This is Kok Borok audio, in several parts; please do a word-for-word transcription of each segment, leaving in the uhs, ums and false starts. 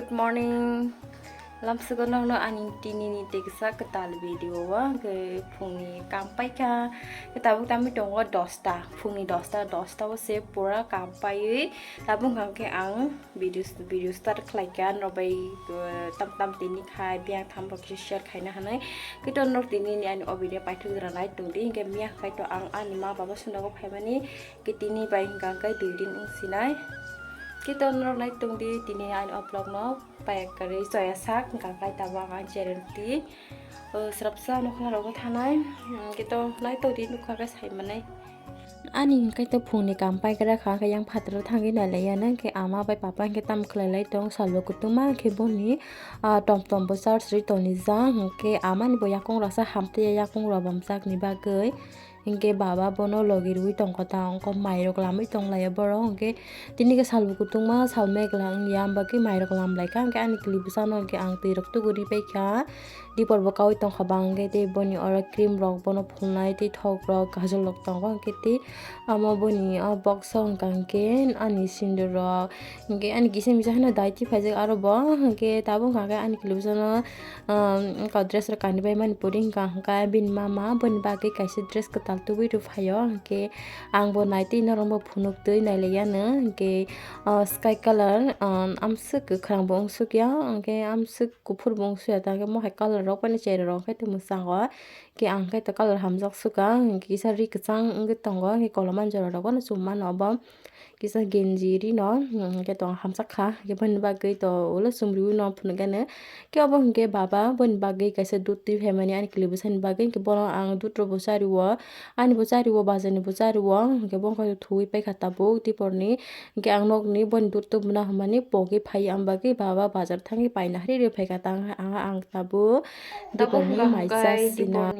Good morning. Lamsugo nokno ani tinini teksa kwtal video o hwnkhe phungni kam paikha. Tabuk tamo tongo dosta, phungni dosta, dosta o se pura kam paiwi tabuk hwnkhe ang video, video start khlaikha norok bai, uh, tam tam tini khai biyang tham rok khe share khaina hwnwi. Kito norok tinini ani o video paithak jora nai tongdi, hwnkhe miya khai to ang ani ma baba sunago phaimani. Khe tini bai hwnkha khe dui din wng sinai. Khe to norok nai tongdi tini ani o vlog no, pai kwrwi choya sak hwnkha khe tabuk ang channel ti, o, srapsa nokla rogo thanai. Hmm, khe to nai tongdi nukha khe sai manai. Ani hwnkhe to phungni kam pai gra kha, khe yang phataro thangwi nai lai ya nang khe ama bai papa hwnkhe tamo khlai lai tong, salbo kwtwma khe boni, ah, tom tom bo charge rwi tongni ja, hwnkhe ama ni bo yakung rasa hamtwi ya yakung rok bamjak ni bagwi. Hinkhe baba bono logi rwui tongkha ta, wngkha mairok lamwi tonglaio borok, hinkhe tini khe salbo kutungma sal megla wngya, ambagwi mairok lamlaikha, hinkhe ani kwlwi bwsano hinkhe ang twirok tugurwi paikha, dipor bo kaui tongkha bang, hinkhe tei boni oro cream rok bono phulnai, tei thok rok, gajol rok tongo, hinkhe tei omo boni o box o wngkha hinkhe ani sindur rok, hinkhe ani kisa misa kheno dai tipaijak aro bo, hinkhe tabuk wngkha khe ani kwlwi bwsano. Um, wngkha dress rok kanwi bai mani pori hwnkha, hwnkha bini mama boni bagwi kaisa dress kwtal tubui rw phaio, hinkhe ang bo naitwi norok bo phunuk twi nai lai ya no, hinkhe, uh, sky colour, um, amswk kwkhwrang bo wngsuk ya, hinkhe amswk kuphur bo wngsuk ya, ta khe mohai colour rok bai no cherwi rok khe tongmwsag o, hinkhe ang khe to colour hamjak swkang, hinkhe kisa ri kwchang wngwi tongo, hinkhe kolom ani jora rok no chum mano obo. Kisa genji rino, mm, hwnkhe tong hamjak kha, hwnkhe boni bagwi to ulo chumriwi no phunukgani. Khe obo hwnkhe baba boni bagwi kaisa dudh twi phaimani ani kwlwi bwsani bagwi, hwnkhe bono ang dudh rokbo chariwo, ani bo chariwo, bajar ni bo chariwo, hwnkhe bo wngkha thuwi paikha tabuk diporni, hwnkhe ang nokni boni dudh tubuna hwnmani pogwi phai, ang bagwi baba bajar thangwi paina rwi rwi phaikha tang ang, ang tabuk diporni maisa sina.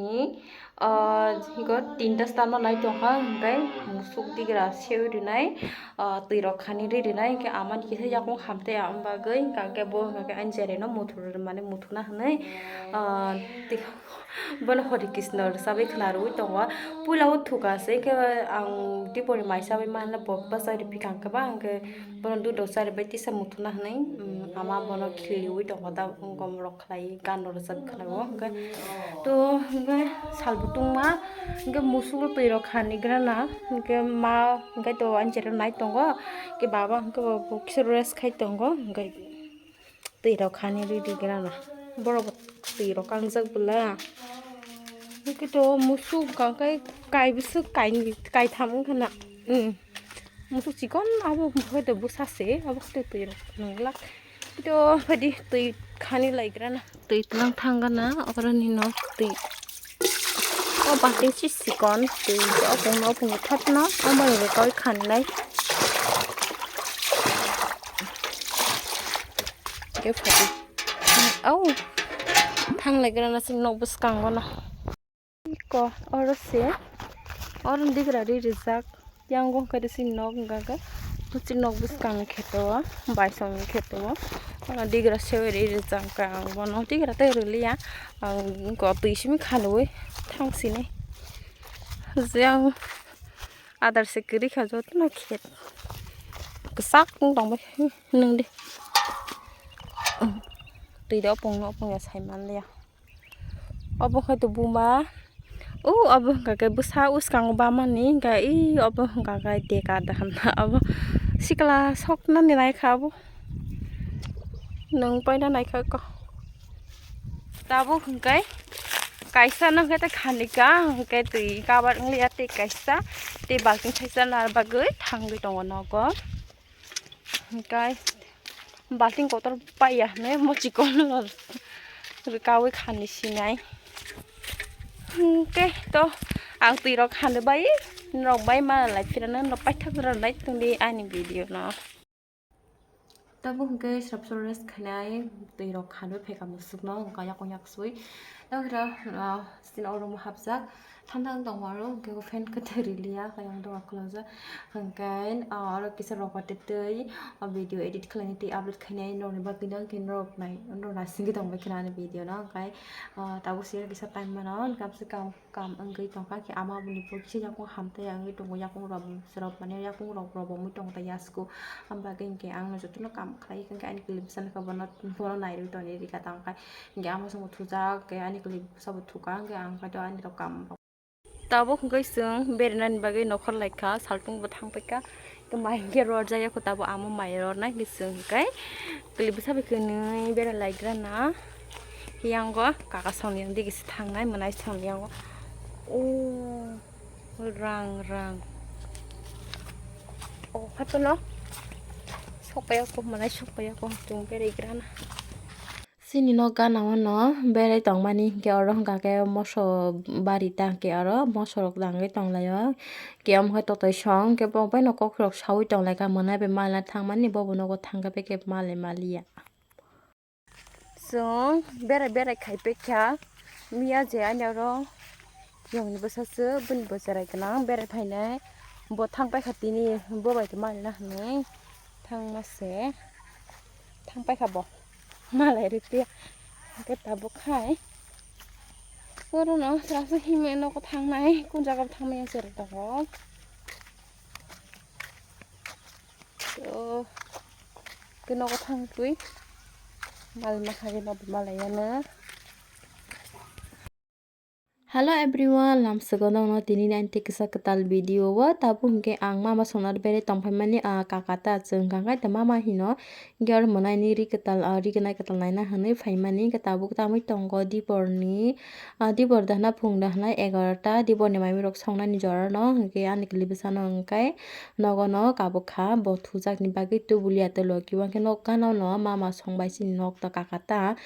Ah, higo tinta stano nai tongkha, hwnkhe musuk digra sewi rinai, ah, twi rok khani ri rinai, hwnkhe amani kisa yakung hamtwi ang bagwi, hwnkhe bo hwnkhe ani cherai no muthur mane muthuna hwnwi, ah, twi, bono Hare Krishna rwchabwi khwna rwui tongo. Puila o thuka se, hwnkhe ang dipori mai chawi manle bo bwsai rw phikha hwnkhe ba, hwnkhe bono dudh rok charibai tisa muthuna hwnwi, um, ama bono khiliui tongo da gom rok. Khlai gan rok rwchap khwlaio, hwnkhe to hwnkhe salbo tungma, hwnkhe musuk twi rok khani grana, hwnkhe ma hwnkhe to ani cherai nai tongo, hwnkhe baba hwnkhe bo kisa rest khai tongo, hwnkhe twi rok khani ridi grana, borok bo twi rok kangjak bwla, hwnkhe to musuk hwnkhe kai bwswk kai, kaitham wngkha na, um, musuk chikon abo hwnkhe to bwsa se, abo hwnkhe twi rok nwnglak. To phaidi twi khani laigrana. Twi tlang thangana, oroni no twi. O balting si sikon, twi o pungno, o pungno thopno, o bai rwkoi khanai. Ke phaidi. Au. Thang laigrana sing nok bwskango no. Ko oro se, oro digra ri rijak, yang bo hwnkhe chini nok hwnkha khe, chini nok bwskang ni kheto o, baisong ni kheto o, ano digra sewi ri rijak kha ang bono, digra tei rwliya, ang ko twi simi khalwi thang sini, je ang adar se kwrwi kha jotono khet kwchak wng tong bai, nwng di twi de opong no opong ya sai man liya. Obo khe to buma. O obo hwnkha khe bwsa uskango bamani hwnkha i obo hwnkha khe deka daham na obo sikla soknani naikha obo. Nwng paina naikha ko. Tabuk hwnkhe kaisa no hwnkhe tei khanika hwnkhe twi kabar wngliya tei kaisa tei balting thaisa nar bagwi thangwi tongo nogo. Hwnkhe balting kotor paiya hinwi mo chikon rwkaui khani sinai. Hwnkhe to ang twi rok khani bai norok bai ma lai phirano norok paithak rok nai tongdi ani video no. Tabuk hwnkhe srapsa rest khainai twi rok khani phaikha musuk no hwnkha yakung yaksui. Tabuk hwnkhe, ah, sini o room o hapjak. Thang thang tongmaro, hwnkhe bo fan kwthwi riliya, khe ang doga khulokjak. Hwnkhe, ah, oro kisa rok twi, ah, video edit khlainai tei upload khainai norokni bagwino, hwnkhe norok nai, norok naisingwi tongbai kheno ani video no, hwnkhe, ah, tabuk se kisa time mano, hwnkhe aboni kam, kam wngwi tongkha, khe ama boni bo kisa yakung hamtwi wngwi tongo, yakung rok, rok mane yakung rok, rok bomwi tongo tei yasku, aboni bagwi hwnkhe ang no jotono kam khlai, hwnkhe ani clip bwsano khe bono, bono nairwi tongwi rikha tangkhe. Hingke ang bosong bo thujak, ke ani kwlwi bwsa bo thuka, hingke ang kaitor ani rok kam rok. Tabuk hingke chwng berainani bagwi nokhor laikha, saltung bo thangpaikha, hingke mai hingke rojak ya kho tabuk amo mai rornai hingke chwng hingke kwlwi bwsa bai kwnwi berai laikrana. Yango kaka songni digi se thangnai, mwnai songni yango. O rang rang. O hatono sokpaiya kho, mwnai sokpaiya kho, chwng beraigrana. Chini nok gana o no berai tongmani hingke oro hingka khe moso bari ta hingke oro moso rok tangwi tonglaio. Hingke omo khe totoi song hingke bo bai no kokrok saui tonglaikha mwnai bai malna thangmani bobo nogo thangkhe beke malai maliya. Chwng berai berai khaipaikha miya je ani oro. Yongni bwsaswk bini bo cherai gwnang berai phainai. Bo thang paikha tini bo bai tongma rwna hinwi thangma se thang paikha bo malai rwkhe hwnkhe tabuk khai orono chwraisa himwi nogo thangnai kun jagao thangmani cherai tongo. To khe nogo thangtwi malai mankha khe nobo malai yano. Hello everyone, lamsogo nokno tini ni ani tei kisa kwtal video o tabuk hwnkhe ang mama songna berai tongphaimani, ah, kaka ta chwng kha khe mama hino hwnkhe oro mwnaini ri kwtal, ah, ri gwnai kwtal naina hwnwi phaimani hwnkhe tabuk tamwi tongo diporni, ah, dipor dahna phung dahna egarota diporni maimung rok songnani jora no hwnkhe ani kwlwi bwsano hwnkhe nogo no kabuk kha bo thujakni bagwi tubuli ya tolo kiwa khe nok gana no mama songbai chini nok ta kaka ta.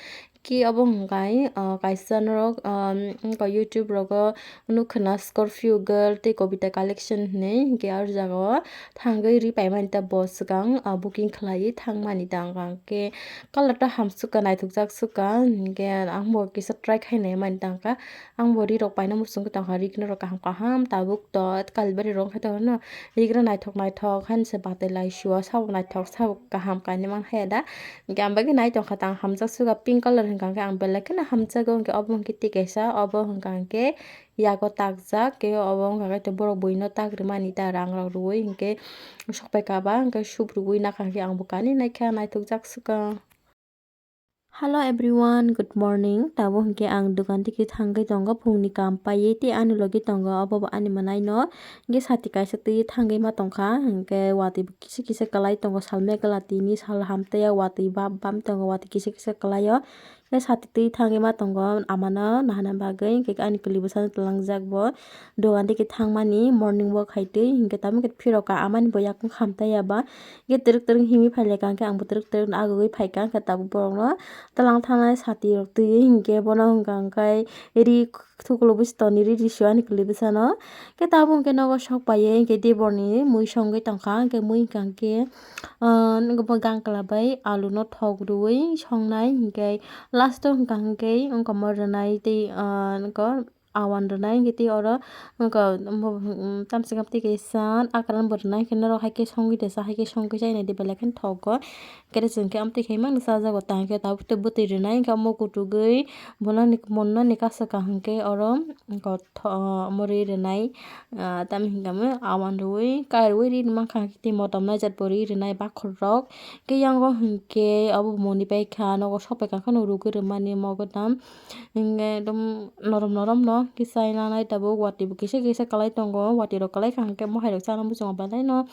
Ki obo hwnkhe, ah, kaisa norok, ah, wngkha YouTube rogo nukha na Scorpio Girl tei Kobita Collection hinwi, hinkhe aro jagao thangwi ri paimani ta bo swkang, ah, booking khlaiwi thangmani ta wngkha, hinkhe colour ta hamsukha, naithokjak sukha, hinkhe ang bo kisa try khainai mani ta wngkha, ang bo ri rok paina muchungwi tongkha, ri kheno rok kaham kaham tabuk to Kalibari rok wngkha to hwno, ri kheno naithok naithok haino se batai lai sio, sabo naithok sabo kaham kainwi mankha ya da. Hingke ang bagwi nai tongkha tang hamjak suga pink colour hingka hingke ang belai kheno hamjago hingke obo hingke tei kaisa obo hingka hingke yago takjak ke obo hingka hingke borok buino tak rimani ta rang rok rwui hingke sokpai kaba hingke sup rwui naka hingke ang bo kani naikha naithokjak suga. Hello everyone, good morning. Tabuk hingke ang dogan digi thangwi tongo phungni kam paiwi tei ani logi tongo obo bo ani mwnaino hingke sati kaisa twi thangwi ma tongkha hingke watwi kisa kisa kwlai tongo sal megla tini sal hamtwi o watwi bam bam tongo watwi kisa kisa kwlai o tei sati twi thangwi ma tongo amano nahana bagwi hingke ani kwlwi bwsano twlangjak bo dogan digi thangmani morning walk hai twi hingke tamo khe phirok ka amani bo yakung hamtwi ya ba hingke twrwk twrwk himwi phailai ka hingke ang bo twrwk twrwk no agugwi phaikha hingke tabuk borok no twlang thangnai sati rok twiwi hingke bono hingka hingke ri. Thukulo busi toni ri ri sio ani kwlwi bwsano. Khe tabuk hwnkhe nogo sok paiwi hwnkhe diborni mui songwi tongkha. Hwnkhe mui hwnkha hwnkhe, ah, nokbo gangkla bai aluno thok rwui songnai. Hwnkhe last o hwnkha hwnkhe wngkha mo rwnai tei, ah, nokho awan rwnai. Hwnkhe tei oro wngkha tamsokam tei kaisa akran bo rwnai. Hwnkhe norok hai khe songwi tesa hai khe songwi chainai de belai kheno thogo. Khe chwng khe amtwi khai mano chajago tang khe tabuk tei bwtwi rwnai. Hwnkhe omo kuchugwi bono ni, monno ni kasa kaham khe oro. Wngkha tho-, omo ri rwnai, ah, tamni hwnkhe awan rwui, kaiwi ri mankha, tei motom naijak bo ri rwnai bakhorrok. Khe yango hwnkhe obo moni paikha, nogo sok paikha kheno rwgwi rwmani mogodam. Hwnkhe ekdom norom noromno kisa nai tabuk, watwi bo kisa kisa kwlai tongo, watwi rok kwlai kha hwnkhe mohai rok chana muchungo belaino.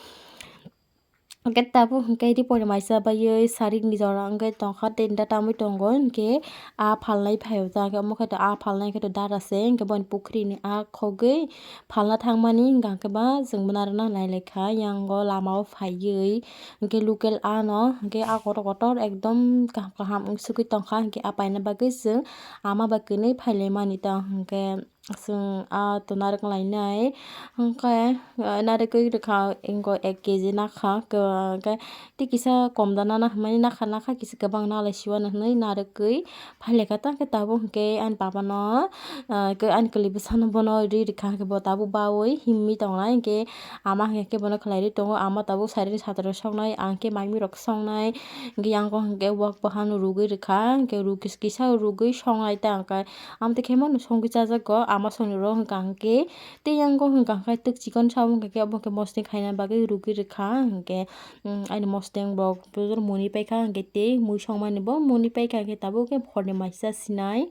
Hwnkhe tabuk hwnkhe ripori maisa baiwi sarikni jora wngwi tongkha, tei da tamwi tongo. Hwnkhe a phalnai phaio ta, hwnkhe omo khe to a phalnai khe to dara se, hwnkhe boini pukhrini a khogwi phalna thangmani hwnkha hwnkhe ba chwng bo narwkna nailaikha. Yango lamao phaiwi hwnkhe local ano hwnkhe a kotor kotor ekdom kaham kaham wngsugwi tongkha, hwnkhe a paina bagwi chwng ama bai kwnwi phailaimani ta hwnkhe. chwng a to narwk lainai. Hwnkhe, ah, narwgwi rwkha, wngkha ek kg nakha, hwnkhe tei kisa kom da nana hinmani nakha nakha, kisa kwbang nalai siwano hinwi narwgwi phailekha. Tangkhe tabuk hwnkhe ani babano, ah, ani kwlwi bwsano bono ri rwkha, hwnkhe bo tabuk baui himwi tongnai, hwnkhe ama hwnkhe bono khwlairwi tongo, ama tabuk side ni satro soknai, ang khe mai mirok songnai, hwnkhe yang kok hwnkhe wak bahan rwgwi rwkha, hwnkhe rw kis-, kisa rwgwi songnai ta hwnkhe. Amtwi khe mano songwi chajakgo, ama songnai rok hwnkha hwnkhe tei yang kok hwnkha hwnkhe twk chikon sa wngkha khe obo hwnkhe mosni khaina bagwi rwgwi rwkha, hwnkhe, mm, ani mosni rok monwi paikha, hwnkhe tei mui songmani bo monwi paikha, hwnkhe tabuk khe horni maisa sinai.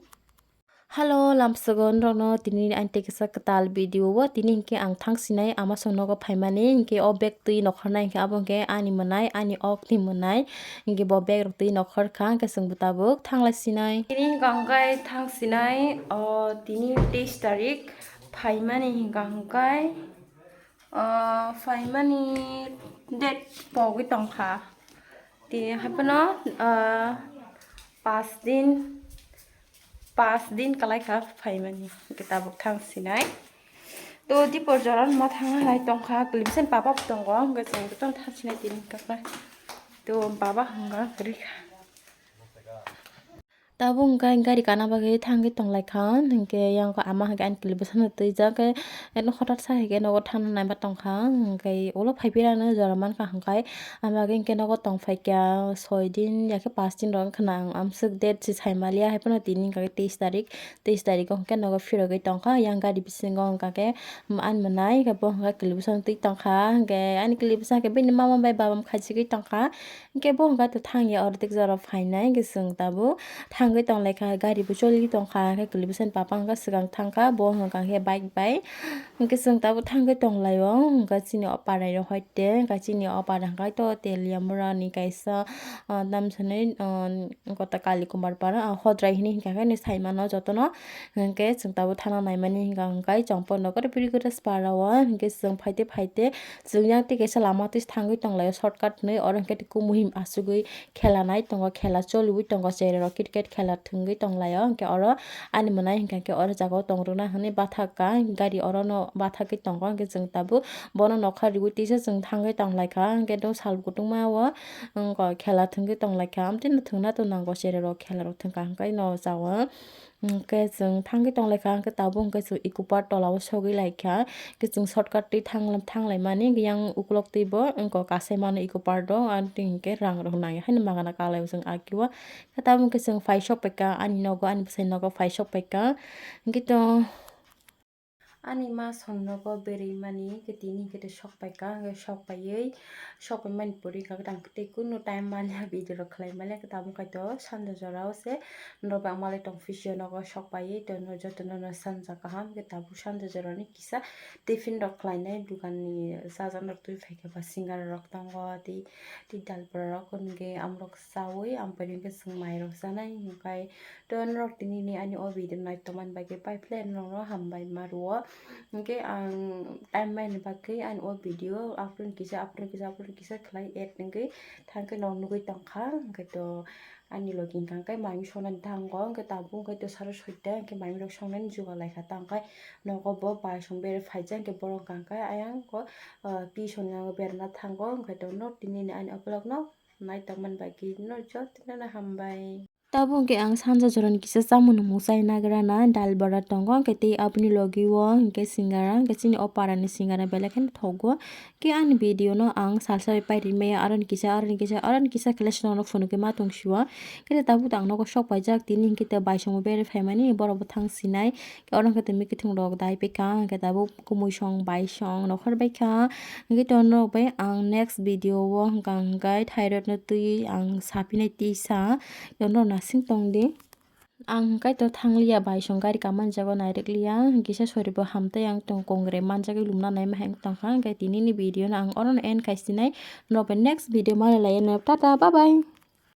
Hello, lamsogo norokno tini ani tei kisa kwtal video o tini hwnkhe ang thang sinai ama song nogo phaimani, hwnkhe o bag twi nokhornai hwnkhe abo hwnkhe ani mwnai, ani okni mwnai, hwnkhe bo bag rok twi nokhor kha, hwnkhe chwng bo tabuk thanglai sinai. Tini hwnkha hwnkhe thang sinai, o tini teis tarik phaimani hwnkha hwnkhe, o phaimani date pogwi tongkha. Tini haiphano, ah, pas din, pas din kwlai kha phaimani, hwnkhe tabuk thang sinai. To dipor jora ma thang lai tongkha, kwlwi bwsani papa bo tongo, hwnkhe chwng jotono thang sinai tini hwnkhe. To baba hwnka kwrwi kha. Tabuk hwnkhe gari kana bagwi thangwi tonglaikha, hwnkhe yang ama hwnkhe ani kwlwi bwsano twijak, hwnkhe hothat sa hwnkhe nogo thangna naima tongkha, hwnkhe ulo phaiphirano jora mankha hwnkhe. Ama bagwi hwnkhe nogo tongphaikha soi din ya khe pas din rok wngkha na, ang amswk date se saimaliya, haiphano tini hwnkha khe teis tarik, teis tariko hwnkhe nogo phirogwi tongkha, yang gari bisingo hwnkha khe ani mwnai hwnkhe bo hwnkha kwlwi bwsano twi tongkha, hwnkhe ani kwlwi bwsa hwnkhe bini mama bai baba khachigwi tongkha. Hwnkhe bo hwnkha to thangya, ordek jora phainai, hwnkhe chwng tabuk thangwi tonglaikha, gari bo choliwi tongkha, hwnkhe kwlwi bwsani papa hwnkha swkang thangkha, bo hwnkha khe bike bai, hwnkhe chwng tabuk thangwi tonglaio, hwnkha chini o parai rok hoite, hwnkha chini o para hwnkha to Teliamura ni kaisa, ah, tamsani, ah, kota Kali Kumar para, ah, Hodrai hinwi hwnkha khe saimano jotono, hwnkhe chwng tabuk thangna naimani hwnkha hwnkhe chwng pono kore piri kore para o, hwnkhe chwng phaite phaite, Chwng yang tei kaisa lama twi thangwi tonglaio shortcut hinwi, oro hwnkhe tei kumui asugwi khela nai tongo, khela choliwi tongo, cherai rok cricket khela thwngwi tonglaio, hwnkhe oro ani mwnai hwnkha khe oro jagao tongrwkna hinwi bathakha, gari orono bathagwi tongo, hwnkhe chwng tabuk bono nokha riwi twisa chwng thangwi tonglaikha, hwnkhe sal kutung ma o khela thwngwi tonglaikha, amtwino thwngna to nango, cherai rok khela rok thwngkha hwnkhe no chao. Hwnkhe chwng thangwi tonglaikha, hwnkhe tabuk hwnkhe chwng eco park tola o sogwi laikha. Hwnkhe chwng shortcut twi thang-, thanglaimani, yang ukulok twibo wngkha kasai mano eco park o, ani twi hwnkhe rang rok nangya haino magana kalai o chwng agio. Hwnkhe tabuk hwnkhe chwng phai sok paikha ani nogo, ani bwsai nogo phai sok paikha. Hwnkhe to. Ani ma song nogo berwi mani, hwnkhe tini hwnkhe tei sok paikha, hwnkhe sok paiwi, sok paimani pore hwnkhe tei kunu time manya video rok khlai manya, hwnkhe tabuk kaitor sanja jora o se norok bai ang malai tong phisiyo nogo sok paiwi, to jotono no sanja kaham, hwnkhe tabuk sanja jora ni kisa tiffin rok khlainai, dukan ni chajaknai rok twi phaikha ba singara rok tongo, tei, tei dal bwra rok hwnkhe amorok chaui, ampari hwnkhe chwng mai rok chanai, hwnkhe. To norok tini ni ani o video naitokmani bagwi pai phle norokno hambai ma rwo. Hwnkhe ang time maini bagwi ani o video upload kisa, upload kisa, upload kisa khlai add wngwi thangkhe norok nugwi tongkha. Hwnkhe to ani logi hwnkha hwnkhe mai mui songnani thango, hwnkhe tabuk hwnkhe to saro soita hwnkhe mai mui rok songnani jugal laikha. Tangkhe nogo bo bai song bere phaijak, hwnkhe borok hwnkha hwnkhe ayang ko, ah, twi song nango berna thango. Hwnkhe to norok tini ni ani o vlog no naitokmani bagwi norok jotono no hambai. Tabuk hwnkhe ang sanja jorani kisa chamung nungmung chai nagra na, dal bora tongo, hwnkhe tei aboni logi o hwnkhe singara, hwnkhe chini o para ni singara belai kheno thogo. Hwnkhe ani video no ang salsa bai pai rimaya, aroni kisa, aroni kisa, aroni kisa khe lesson no phunukgwi ma tong sio. Hwnkhe tabuk ang nogo sok paijak tini, hwnkhe bai songwi bere phaimani, borok bo thang sinai. Oro hwnkhe tei mikithung rok dai paikha, hwnkhe tabuk kumui song bai song nokhor baikha. Hwnkhe to norok bai ang next video o hwnkha hwnkhe thyroid no twi ang sapinai tisa, to norok nasing tongdi. Ang hwnkhe to thangliya, bai song gari kaman jago nairwkliya, hwnkhe kisa sori bo hamtwi ang tong kongre manjagwi lumna naima hai wng tongkha. Hwnkhe tinini video no ang orono end khai sinai, norok bai next video malai laino, tata, bye bye.